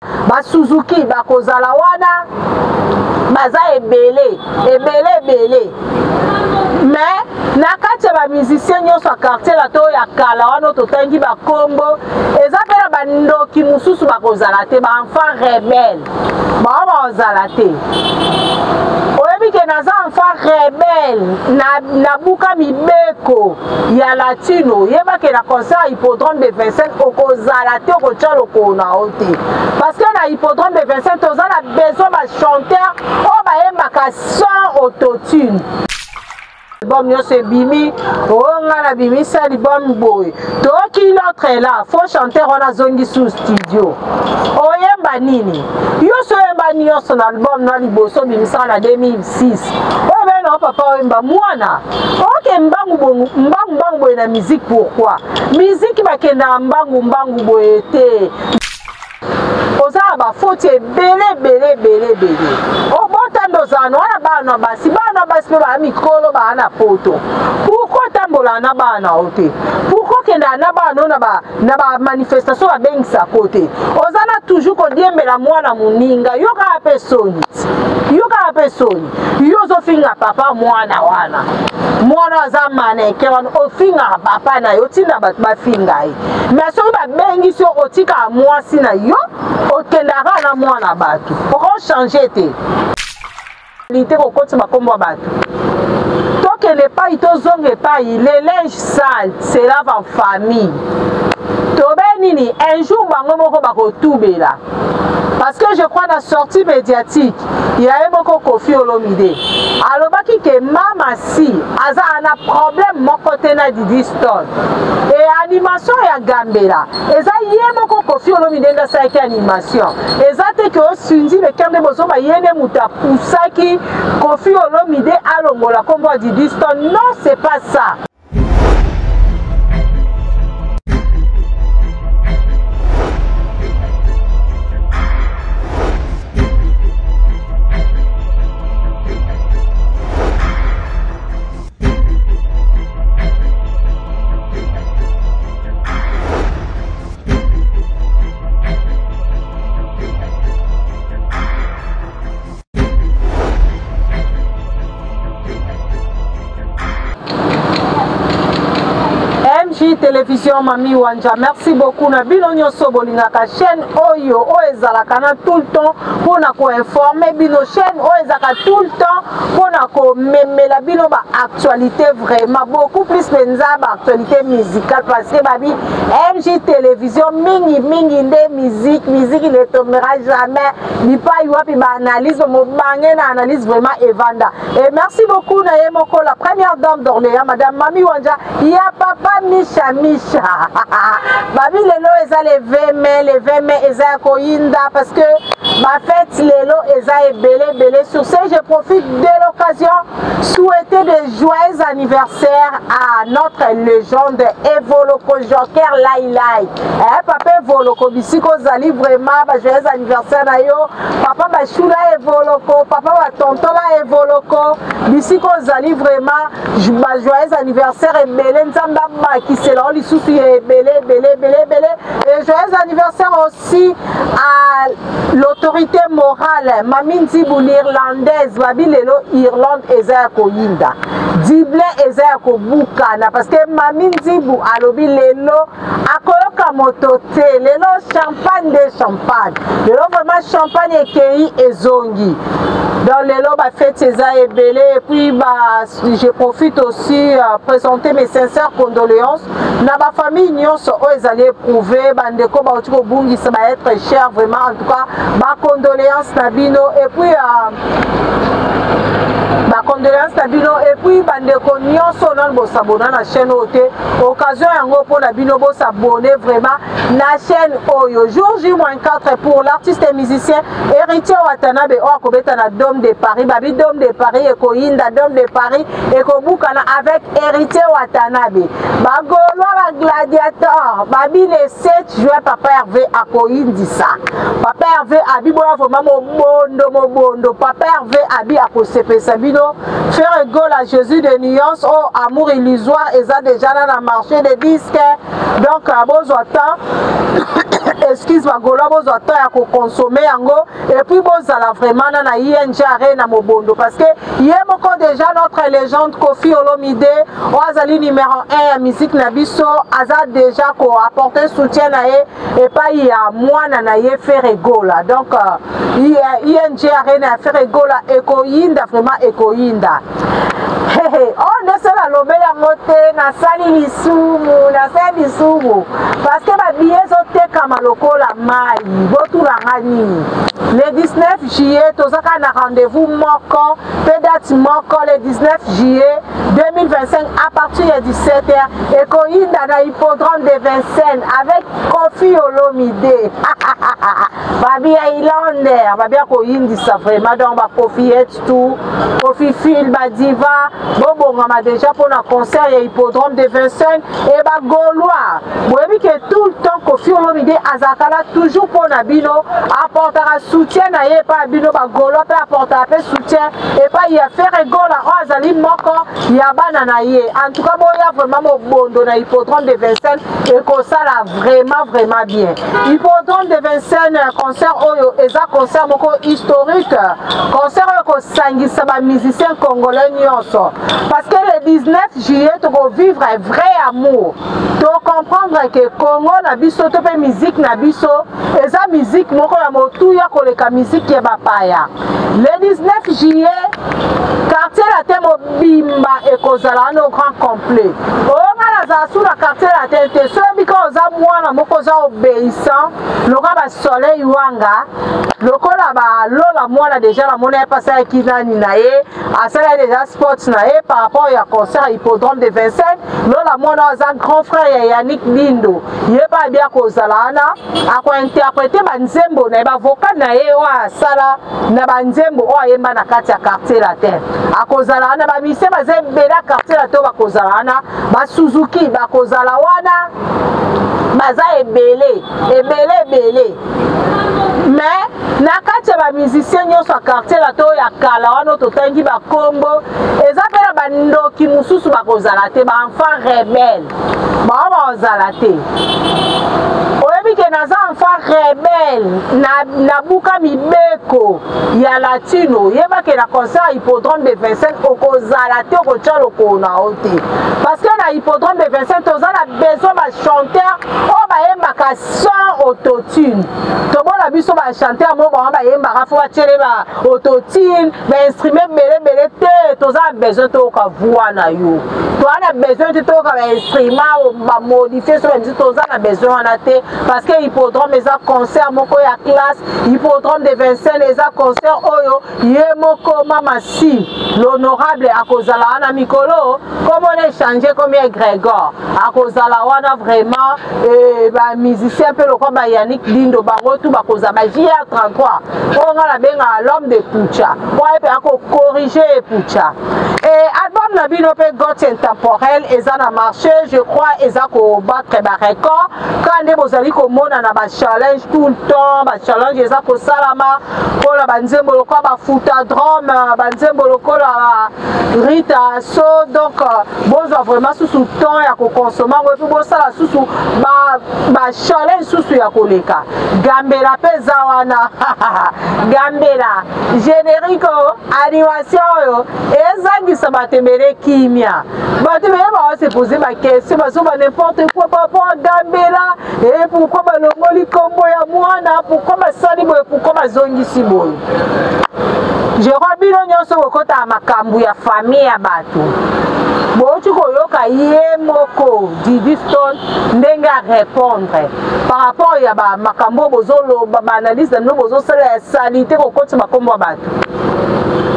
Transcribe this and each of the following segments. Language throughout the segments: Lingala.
Ba Suzuki bakozala wana, baza ebele ebele ebele. Mais na kati ya ba musiciens nyonso ya quartier la to ya kala wana totangi ba kombo, eza pe na bandoki mosusu bakozala te, ba enfants rebelles bao bakozala te. Oyebi ke naza enfant rebelle, nabuka mibeko ya latino. Yeba ke na concert ya hippodrome de Vincennes okozala te, okotya lokolo na yo te, parce que na hippodrome de Vincennes toza na besoin ba chanteur oyo bayembaka sans autotune. Album nyonso ebimi, oyo nga nabimisi album boye, toyoki l'autre là faux chanteur wana azongi sous studio, oyemba nini? Yo so oyemba nyonso na album na liboso obimisaka na 2006, oyo bene na papa oyemba mwana oke mbangu bongo, mbangu mbangu boye na musique. Pourquoi musique bakendaka mbangu mbangu boye te? Oza na bafoti ebele ebele ebele ebele. Obota nde ozala na wana bana basi, bana basi mpe baa mikolo, baa na poto. Pourquoi otambolaka na bana o te? Pourquoi okendaka na bana o na ba manifestation babengisako te? Oza na toujours kodiembela mwana moninga. Yo kaka mpe soni, yo kaka mpe soni. Yo ozofinga papa mwana wana, mwana aza maneke wana, ofingaka papa na yo, otinda bato bafinga ye. Mais soki babengisi yo, otikaka mwasi na yo, okendaka na mwana bato, okochange te te kokotisa bakombo ya bato. Tokende epai, tozonga epai, le linge sale se lave en famille. Tobe nini un jour bango moko bakotubela, parce que je crois na sortie médiatique ya ye moko Koffi Olomide alobaki ke mama si aza na problème moko te na Didi Stone. Et animation ya Gambela eza ye moko Koffi Olomide nde asalaki animation, eza te ke osunzi lekembe bozoba ye nde moto apusaki Koffi Olomide alongola kombo ya Didi Stone. Non, c'est pas ça. MJ Télévision Mami Wanja, merci beaucoup na bino nyonso bolingaka chaîne oyo, oyo ezalaka na tout le temps mpona koinforme bino, chaîne oyo ezalaka tout le temps mpona komemela bino ba actualité, vraiment beaucoup plus mpenza ba actualité musicale, parce que babi MJ Télévision mingi mingi nde musique, musique ne tombera jamais. Bipai wapi ba analyse mobange na analyse vraiment evanda. Et merci beaucoup na ye moko la première dame d'Orléans, madame Mami Wanja ya papa Misha Misha. Babi lelo eza le 20 mai, le 20 mai eza ya koyinda parce que ba fête lelo eza ebele ebele. Sur ce, je profite de l'occasion souhaiter de joyeux anniversaire à notre légende Evoloko Joker Lai Lai. Papa Evoloko bisiko ozali vraiment ba joyeux anniversaire na yo. Papa Bashula Evoloko, papa ba tontola Evoloko bisiko ozali vraiment ba joyeux anniversaire ebele. Nzambe abakisela yo lisusu ya ebele ebele ebele ebele. Et joyeux anniversaire aussi à l'autorité morale Mami Nzibu l'Irlandaise. Babi lelo Irlande eza ya koyinda, Dublin eza ya kobukana, parce que Mami Nzibu alobi lelo akoyoka moto te. Lelo champagne de champagne, lelo vraiment champagne ekei ezongi. Donc lelo ba fête eza ebele. Et puis ba je profite aussi présenter mes sincères condoléances na ba famille nyonso oyo ezali éprouvé, bandeko bauti kobungisa ba être cher, vraiment en tout cas ba condoléances na bino. Et puis ba condoléances na bino. Et puis bandeko nyonso nanu bosabona na chaîne oyo te, occasion yango mpona bino bosabone vraiment na chaîne oyo. Jour J-4 pour l'artiste et musicien Héritier Watanabe oyo akobeta na Dôme de Paris. Babi Dôme de Paris ekoyinda, Dôme de Paris ekobukana avec Héritier Watanabe. Bagaulois ba gladiator, babi le 7 juin papa Hervé akoyindisa. Papa Hervé abi boya vraiment mobondo mobondo. Papa Hervé abi akosepesa bino. Faire goal à Jésus de nuance oh amour illusoire eza déjà là na marché des disques. Donc bozwa temps. Excuse bagolois, bozwa temps ya kokonsome yango et puis bozala vraiment na na ING Arena mobondo, parce que ye moko déjà notre légende Koffi Olomide, oyo azali numéro 1 ya musique na biso, aza déjà koapporter soutien na ye epai ya mwana na ye Ferre Gola. Donc ING Arena ya Ferre Gola ekoyinda, vraiment ekoyinda. Oh, ndese nalobeli yango te, nasali lisumu, nasali lisumu parce que babillet ezotekama lokola mai. Botulanga nini? Le 19 juillet, toza kaka na rendez-vous moko mpe date moko, le 19 juillet 2025 à partir ya 17h, ekoyinda na hippodrome de Vincennes avec Koffi Olomide. Babi ya Ilander, babi ya koyindisa vraiment. Donc bakofiete tout, Koffi Fil, badiva, bobongama déjà mpona concert ya hippodrome de Vincennes. E bagaulois, boyebi ke tout le temps Koffi Olomide azalaka la toujours mpona bino, apportaka soutien na ye epai ya bino bagaulois, mpe apportaka mpe soutien epai ya Ferre Gola oyo azali moko ya bana na ye. En tout cas, boya vraiment mobondo na hippodrome de Vincennes, ekosala vraiment vraiment bien. Hippodrome de Vincennes, concert oyo eza concert moko historique, concert oyo ekosangisa bamusicien congolais nyonso, parce que le 19 juillet tokovivre vrai amour, tocomprendre ke Congo na biso to mpe musique na biso eza musique moko ya motuya koleka musique ya bapaya. Le 19 juillet, Quartier Latin mobimba ekozala wana au grand complet. Oyo nga nazala su na Quartier Latin te. Soki ka oza mwana moko oza obéissant lokola basoleil wanga, lokola balola mwana, deja namoni ye asalaki nani na ye, asalaki deja sport na ye par rapport ya concert hippodrome de Vincennes. Lola mwana aza grand frère ya Yannick Dindo, ye mpe abi akozala wana, akointerprete banzembo na ye, bavocal na ye oyo asala na banzembo oyo ayemba na kati ya Quartier Latin. Akozala wana, bamise baza ebele ya Quartier Latin oyo bakozala wana, basuzuki bakozala wana, baza ebele ebele ebele. Mais na kati ya bamusicien nyonso ya Quartier Latin oyo ya kala wana totangi bakombo, eza mpe na bandoki mosusu bakozala te, baenfant rebelle bao bakozala te. Oyebi ke naza enfant rebelle, nabuka mibeko ya latino. Yeba ke na concert hippodrome de Vincennes okozala te, okotya lokolo na yo te, parce que na hippodrome de Vincennes toza na besoin bachanteur oyo bayembaka sans autotune. Tomona biso bachanteur mo bango bayembaka fo batiele ba autotune, bainstrument ebelebele te. Toza na besoin toyoka voix na yo, toza na besoin te toyoka bainstrument bamodifie so bamisi. Toza na besoin wana te, parce que hippodrome eza concert moko ya classe. Hippodrome de Vincennes eza concert oyo ye moko Mama Si l'honorable akozala wana mikolo, komona échange komi ya Grégor, akozala wana vraiment. Bamusicien mpe lokwa bayannick Dindo, bango tu bakozala, ba JR 33 oyo nga nabengaka l'homme de Pucha, po aye mpe akocorrige ye Pucha. E album na bino mpe Got Intemporel eza na marché, je crois eza kobattre barecord kaka nde bozali komona na bachallenge tout le temps. Bachallenge eza kosalama mpona banzembo lokola bafuta drum, banzembo lokola Rita So. Donc bozwa vraiment susu temps ya kokonsome yango, epuis bosala susu bachallenge susu ya koleka. Gambela mpe eza wana, Gambela générique, animation oyo ezangisa bato ebele kimia. Bato ebele baose pose baquestion, bazoba n'importe quoi par rapport à Gambela. E pourquoi balongoli nkombo ya mwana? Pourquoi basali boye? Pourquoi bazongisi boye? Je crois bino nyonso bokotaka makambo ya famille ya bato. Bouti koyoka ye moko Didi Stone ndenge arépondre par rapport ya bamakambo oyo bozoloba, baanalyse na bino bozosala ya saleté, kokotisa bakombo ya bato.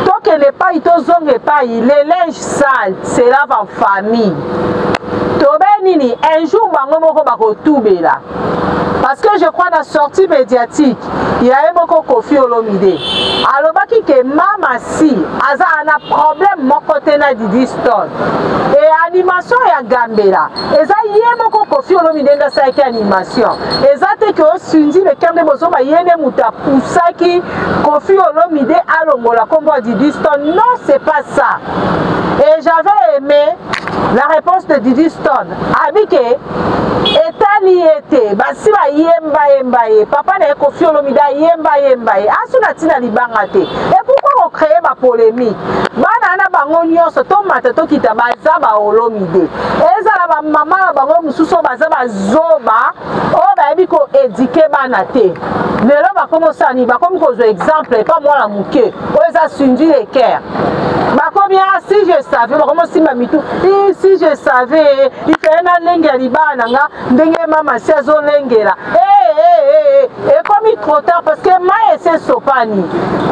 Tokende epai, tozonga epai, le linge sale se lave en famille. Tobe nini, un jour bango moko bakotubela, parce que je crois na sortie médiatique ya ye moko Koffi Olomide, alobaki ke Mama Si aza na problème moko te na Didi Stone. E animation ya Gambela eza ye moko Koffi Olomide nde asalaki animation. Eza te ke osundi leker nde bozoba, ye nde moto apusaki Koffi Olomide alongola nkombo ya Didi Stone. Non, c'est pas ça. Et j'avais aimé la réponse de Didi Stone. Abike etali ye te, basi bayembayemba ye, papa na ye Koffi Olomide ayembayemba ye, asu na ntina libanga te. E pourquoi kocreye bapolémique? Bana na bango nyonso tomata tokita baza ba Olomide, ezala bamama na bango mosusu oyo baza bazoba oyo bayebi koedike bana te. Lelo bakomi osala nini? Bakomi kozwa exemple epa mwana moke oyo eza Cindy Le Cœur. Bakomi ah, si je savais, bakomi osimba mitu, si je savais, il fallait nalengela libala na nga ndenge mama si azolengela. Hey, hey, hey, hey. Ekomi trop tard parce que mai esi esopani.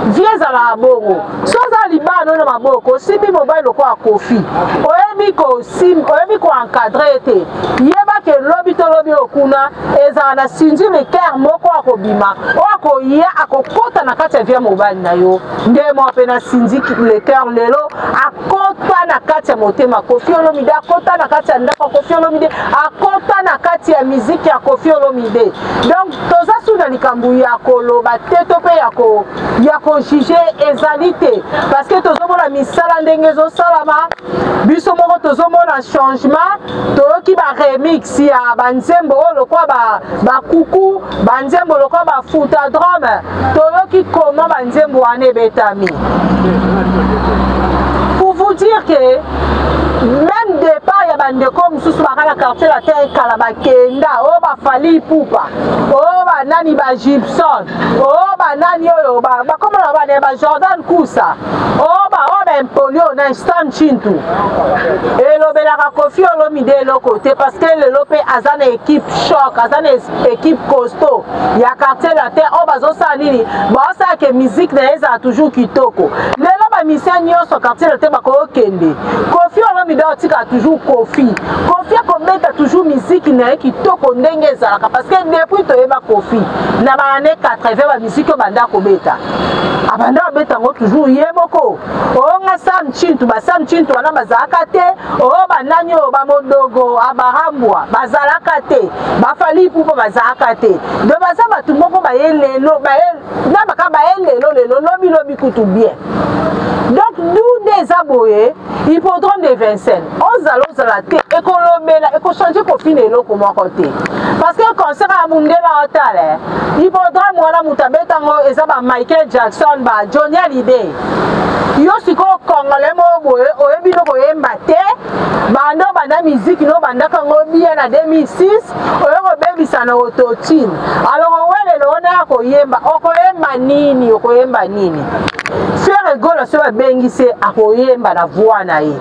Vie ezalaka bongo. So oza libala no na maboko, osimbi mobali lokola Koffi, oyebi oyebi koencadre ye te, yeba ke lobi to lobi oyo kuna ezala na Cindy Le Cœur moko akobima oyo akoya akokota na kati ya vie ya mobali na yo. Nde moko mpe na Cindy Le Cœur lelo akota na kati ya motema Koffi Olomide, akota na kati ya ndako ya Koffi Olomide, akota na kati ya miziki ya Koffi Olomide. Donc toza su na likambo ya koloba te to mpe ya kojuge ezali te, parce que tozomona misala ndenge ezosalama, biso moko tozomona changement. Toyoki ba remix ya banzembo oyo lokola bakuku, banzembo lokola bafuta drum, toyoki comment banzembo wana ebetami. Pour vous dire que même départ ya bandeko mosusu baka na quartier latin kala bakenda, oyo bafali Ipupa, oyo banani ba Gibson, oyo banani oyo bakomona bana ba Jordan Kusa, oyo baoyo baimpolio na Stan Chintu, elobelaka Koffi Olomide eloko te, parce que lelo mpe aza na équipe choc, aza na équipe costaud ya quartier latin oyo bazosala nini, baosala ke musique na ye ezala toujours kitoko. Lelo bamisien nyonso quartier latin bakokende, Koffi Olomide otikala toujours Koffi. Koffi akobeta toujours musique na ye kitoko ndenge ezalaka, parce que depuis toyeba Koffi na ba année 80 ba musique oyo banda kobeta, abanda kobeta yango toujours ye moko. Oyo nga Sam Chintu, ba Sam Chintu wana bazalaka te, oyo banani oyo bamodogo abarambwa bazalaka te, bafali Ipupa bazalaka te. Donc baza bato moko baye lelo, baye na baka baye lelo lelo lobi lobi kutu bien. Donc d'où nde eza boye hippodrome de Vincennes ozala ozala te, ekolobela ekochange Koffi na eloko moko te, parce que concert ya mundela otala hippodrome wana moto abetango eza ba Michael Jackson, ba Johnny Hallyday. Yo sikoyo congolais moko boye oyebi no koyemba te, banda obanda miziki no obandaka yango bien na 2006, oyo kobebisa na autotune. Alors owelelo wana ya koyemba, okoyemba nini? Okoyemba nini? Ferre Gola soki babengisi ye akoyemba na voix na ye,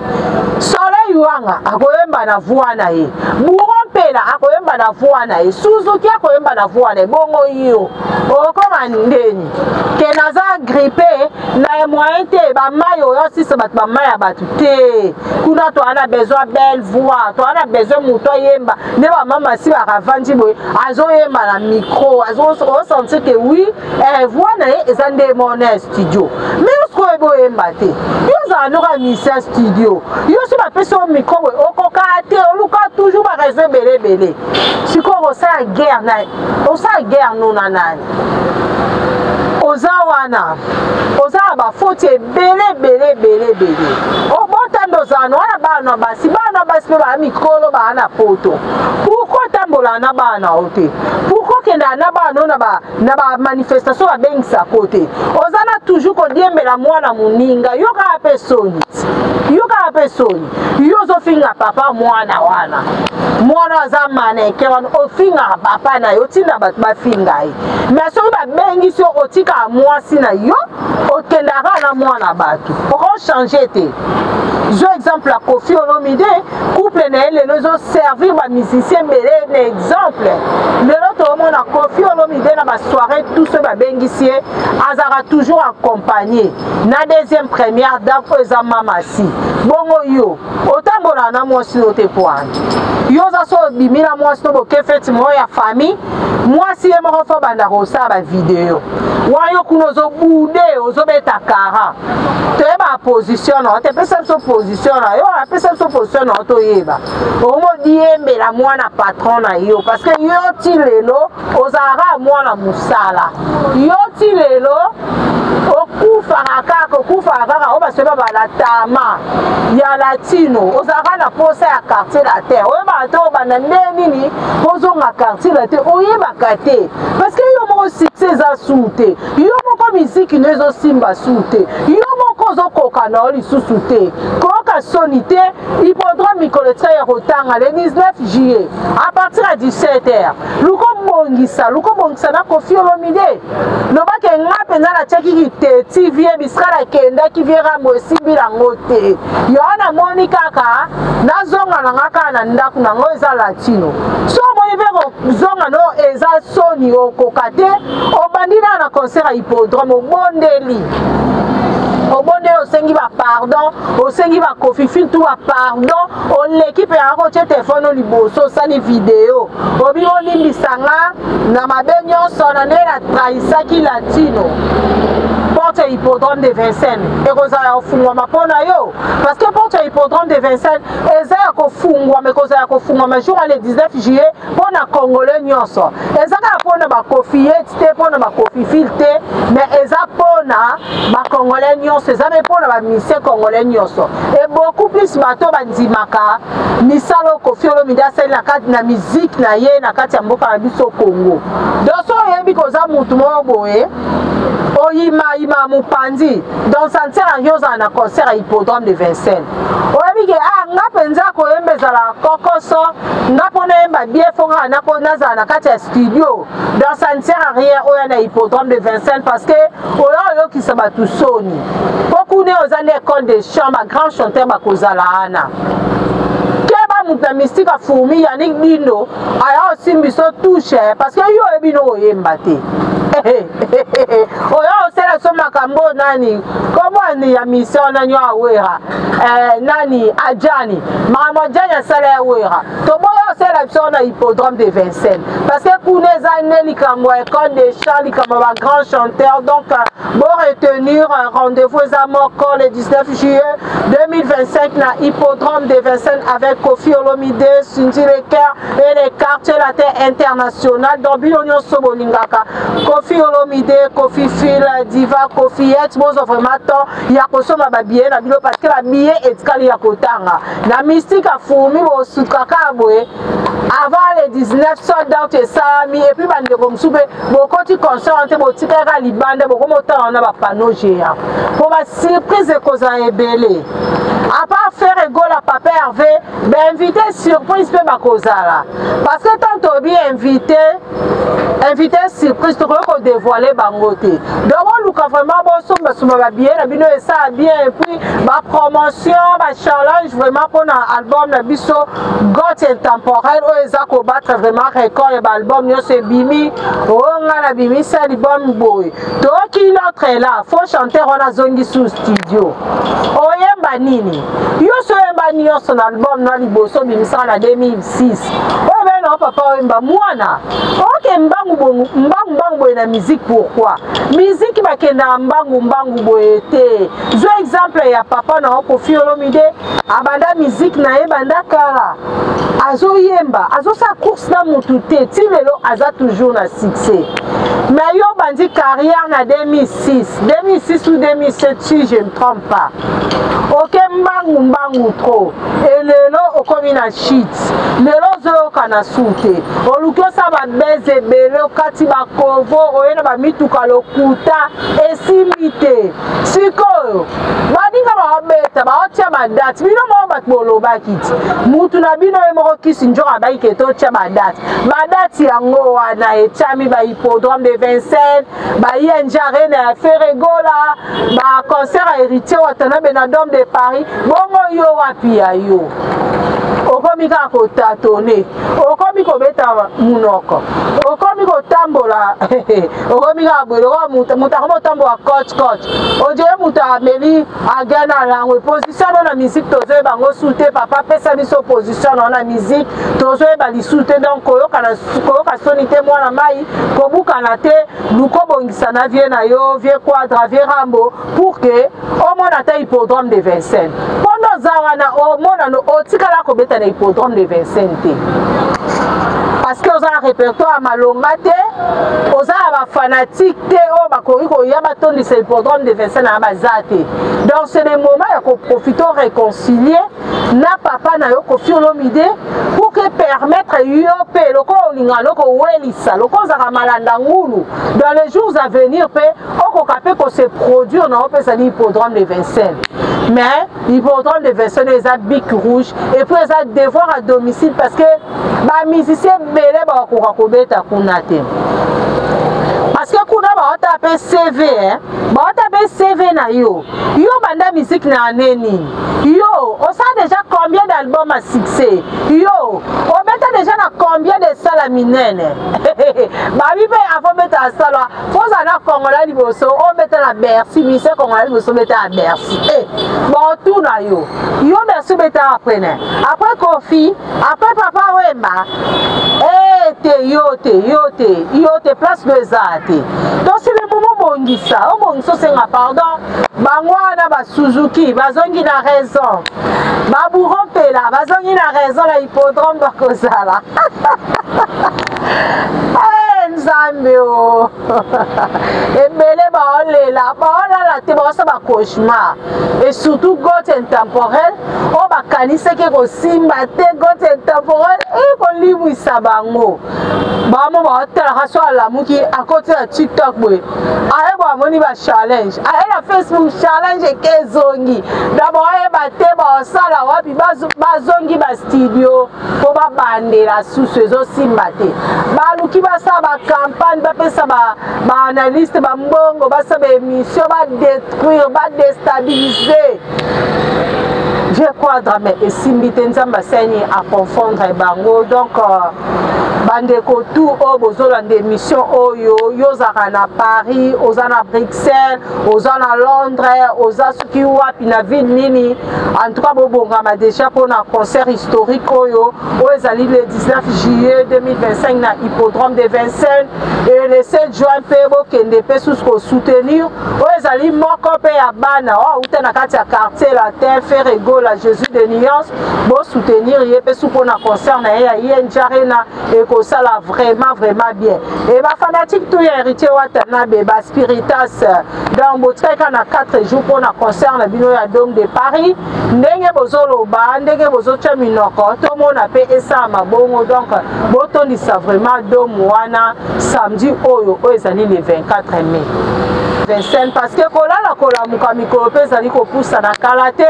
Soleil Wanga akoyemba na voix na ye, Bouro Mpela akoyemba na voix na ye, Suzuki akoyemba na voix na ye. Bongo yo okoma ndeni ke naza grippe na moyen te, bamai oyo osisa bato bamai ya bato te. Kuna toza na besoin belle voix, toza na besoin moto ayemba nde bamama si bakavandi boye azoyemba na micro, osentir ke oui voix na ye eza nde mona studio. Mais osikoyo oyebi oyemba te, yo ozala noka musicien studio, yo so bapesi yo micro boye okoka te, oluka toujours bareseau ebele ebele. Sikoyo osala guerre na osala guerre no na nani? Oza wana oza na bafoti ebele ebele ebele ebele, obota nde ozala na wana bana basi, bana basi mpe baya mikolo baya na poto. Pourquoi otambolaka na bana o te? Pourquoi okendaka na bana o na bamanifestation babengisako te? Oza na toujours kodiembela mwana moninga, yo kaka mpe soni, yo kaka mpe soni. Yo ozofinga papa mwana wana, mwana aza maneke wana, ofingaka papa na yo, otinda bato bafinga ye. Mais soki babengisi yo otikaka mwasi na yo, okendaka na mwana bato, okochange te. Zwa exemple ya Koffi Olomide, couple na ye lelo ezoservir bamusicien ebele na exemple. Lelo toomona Koffi Olomide na basoirée tout soki babengisi ye azalaka toujours accompagné na deuxième première dame oyo eza mama si. Bongo yo otambolaka na mwasi no te poani? Yo oza so obimi na mwasi no boke feti moko ya famille, mwasi ye moko fo banda kosala bavideo wana, yo kuna ozobude ozobeta kara. Toyeba position na yo te, pesa biso position na yo, apesa biso position na yo toyeba. Omodiembela mwana patron na yo, parce que yo ti lelo ozalaka mwana mosala, yo ti lelo okufa. Okufaka kaka, okufaka kaka, oyo basoba balatama ya latino, ozalaka na posa ya Quartier Latin, oyebaka te obanda nde nini ozonga Quartier Latin, oyebaka te, parce que yo moko succès eza su te, yo moko miziki no ezosimba su te, yo moko ozokoka na yo lisusu te. Koyoka soni te, hippodrome mikolo etikali ya kotanga le 19 juillet à partir ya 17 heures. Luka obongisa, luka obongisa na Koffi Olomide. Lobake nga mpenza natiaki kiteti vie bisika nakendaki vie Rambo esimbi yango te, yo namoni kaka nazonga na nga kaka na ndako na ngo eza latino. So omoni mpe kozonga no eza soni, okoka te, obandi nana na concert ya hippodrome, obondeli, obondeli, osengi ba pardon, osengi ba Koffi tu ba pardon, oleki mpe yaka kotie telefone liboso, osali video, obi olimbisa nga na mabe nyonso na ndenge na trahisaki latino. Porte ya hippodrome de Vincennes ekozala ya kofungwama mpo na yo, parce que porte ya hippodrome de Vincennes eza ya kofungwama, ekozala ya kofungwama jour le 19 juillet mpo na congolais nyonso. Eza kaka mpo na bakofiete te, mpo na bakofifile te, mais eza mpo na bacongolais nyonso, eza mpe mpo na bamusicien congolais nyonso, et beaucoup plus bato bandimaka misala Koffi Olomide asali na kati na musique na ye na kati ya mboka na biso Congo. Donc so oyebi koza mutu moko boye oyimayima mopanzi, donc ça ne sert à rien ozala na concert ya hippodrome de Vincennes. Oyebi ke ah, nga mpenza koyemba ezalaka kokoso nga mpo nayemba bien, fo kaka nazala na kati ya studio. Donc ça ne sert à rien oya na hippodrome de Vincennes, parce que oya oyokisa bato soni, mpo kuna oza nde école de chant, bagrand chanteur bakozala wana. Keba, moto na mystique afurmi Yannick Dindo aya osimbi so touche, parce que yo oyebi no oyemba te, oya osala so makambo nani kombo ya mission nani oyo awera nani ajani, makambo ajani asala ya wera, toboya osala biso na hippodrome de Vincennes, parce que kuna eza nde likambo ya école de chant, likambo ya bagrand chanteur. Donc bo retenir, rendez-vous eza moko le 19 juillet 2025 na hippodrome de Vincennes avec Koffi Olomide, Cindy Le Cœur et les Quartiers Latin International. Donc bino nyonso bolingaka Koffi Olomide, Koffi Phil, Diva Koffiette, bozwa vraiment temps ya kosomba babillet na bino, parce que babillet etikali ya kotanga na mystique afurmi, bosuka kaka boye avant le 19, sold out esalami. Et puis bandeko mosusu mpe bokoti concert wana te, botikaka libanda, bokomotala wana bapanneau géant, mpo basurprise ekozala ebele. À part Ferre Gola, Papa Hervé, bainvité surprise mpe bakozala, parce que tant tobi invité surprise, tokoki kodévoile bango te. Donc boluka vraiment bosombasomba babillet na bino, esala bien. Et puis bapromotion, bachallenge vraiment mpona album na biso Got Intemporel, oyo eza kobattre vraiment record ya baalbum nyonso ebimi. Oyo ngai nabimisi album boye, toyoki l'autre là, faux chanteur wana azongi sous studio, oyemba nini? Nyonso oyemba nyonso na album na liboso obimisaka na 2006, oyo bene na papa oyemba mwana oke mbangu mbangu mbangu boye na musique. Pourquoi musique bakendaka mbangu mbangu boye te? Zwa exemple ya papa na yo Koffi Olomide, abanda musique na ye banda kala, azoyemba, azosala course na mutu te, ti lelo aza toujours na succès. Mais yo bandi carrière na 2006, 2006 ou 2007 si je ne trompe pas, oke mbangu mbangu trop, e lelo okomi na shit, lelo ozoyoka na su te. Oluki osala babese ebele, okati bakovo, oye na bamituka lokuta, esimbi te. Sikoyo baninga baobeta, baotia badate, bino moko bato bolobaki ti mutu na bino ye moko kisi nzoka abaki ke totia badate, badate yango wana etiami, bahippodrome de Vincennes, ba ING Arena ya Ferre Gola, baconcert ya Héritier Watanabe na Dome de Paris. Bongo yo wapi ya yo? Okomi kaka kotatone, okomi kobeta munoko, okomi kotambola, okomi kaka boye lokola moto akomi kotambola coach coach, odire moto ameli agana langwe. Position no na musique tozoyeba yango su te. Papa, pesa biso position no na musique, tozoyeba lisu te. Donc koyoka soni te, mwana mai, kobukana te, luka obongisa na vie na yo, vie Quadra, vie Rambo, pour que omona ata hippodrome de Vincennes. Mpo nde oza wana, omonano otikala kobeta na hippodrome de Vincennes te, parce que oza na répertoire ya malonga te, oza na bafanatique te oyo bakoki. bakoya batondisa hippodrome de Vincennes na baza te. Donc c'est le moment ya koprofite réconcilier na papa na yo Koffi Olomide pour que permettre yo mpe lokola olingaka no kowelisa, lokola ozalaka malanda ngulu, dans les jours à venir mpe okoka mpe kose produire na opesa ni hippodrome de Vincennes. Mais hippodrome de Vincennes eza bic rouge et puis eza devoir à domicile, parce que bamusicien ebele bakokoka kobeta kuna te, parce que kuna baota mpe CV, eh? Baota mpe CV na yo. Yo banda musique na année nini? Yo osala déjà combien d'albums à succès? Yo obeta déjà na combien de sala minene? Babi mpe avant beta sala, fozala na Kongola liboso, obeta na Bercy. Mise Kongola liboso, obeta na Bercy. Eh, baotuna yo, yo Bercy obeta après ne après Kofi, après Papa Wemba? Eh, te, yo te, yo te, yo te, place no eza te. Tosili momo, bongisa, obongisa, osenga pardon. Bango wana basuzuki bazongi na raison, baburo mpela bazongi na raison, na hippodrome bakozala. Eh, Nzambe o, ebele baolela, baolala te, baosala bacauchemar, et surtout gote intemporel oyo bakanisaki ekosimba te. Gote intemporel ekolimwisa bango. Bamo baotalaka so alamuki, akoti na TikTok boye, aye bo amoni ba challenge, aye na Facebook, challenge eke ezongi na baoyeba te baosala wapi. Bazongi bastudio mpo babandela susu, ezosimba te. Baluki basala bacampagne, bapesa baanalyste bambongo, basala baémission, badétruire, badéstabiliser je quadre, mais esimbi te. Nzambe asani aconfondre bango. Donc bandeko tout oyo bozolanda émission oyo, yo ozalaka na Paris, oza na Bruxelles, oza na Londres, oza soki wapi, na ville nini, en tout cas bobongama déjà mpona concert historique oyo, oyo ezali le 19 juillet 2025 na hippodrome de Vincennes, et le 7 juin mpe bokende mpe susu kosoutenir oyo ezali moko mpe ya bana oyo auta na kati ya Quartier Latin, Ferre Gola, Jésus de Nuance. Bosoutenir ye mpe su mpona concert na ye ya ING Arena, ekosala vraiment vraiment bien. E bafanatique tout ya Héritier Watanabe, baspiritas, donc botikali kaka na 4 jours mpona concert na bino ya Dome de Paris. Ndenge bozoloba, ndenge bozotya minoko, tomona mpe esalama bongo. Donc botondisa vraiment dome wana samedi oyo, oyo ezali le 24 mai 25, parce que kolala kolamuka, mikolo mpe ezali kopusana kala te.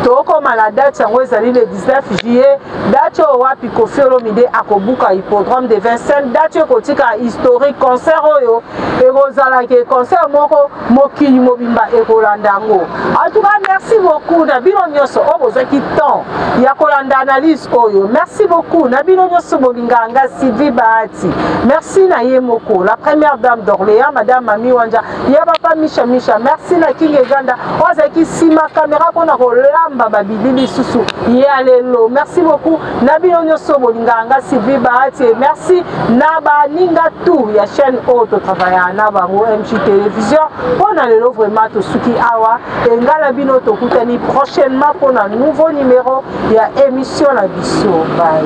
Tokóma na date yango, ezali le 19 juillet, date oyo wapi Koffi Olomide akobuka hippodrome de Vincennes, date oyo ekotika historique. Concert oyo ekozalaka concert moko mokili mobimba ekolanda yango. En tout cas, merci beaucoup na bino nyonso oyo bozwaki temps ya kolanda analyse oyo. Merci beaucoup na bino nyonso bolingaka nga Sylvie Bahati. Merci na ye moko la première dame d'Orléans, madame Mami Wanja ya papa Misha Misha. Merci na King Eganda oyo azalaki nsima caméra mpona kolamba babili lisusu ya lelo. Merci beaucoup na bino nyonso bolingaka nga Sylvie Bahati. Merci na baninga tout ya chaîne oyo totravaillaka na bango, MG Télévision. Mpo na lelo vraiment tosuki awa. Enga na bino, tokutani prochainement mpona nouveau numéro ya émission na biso. Bye.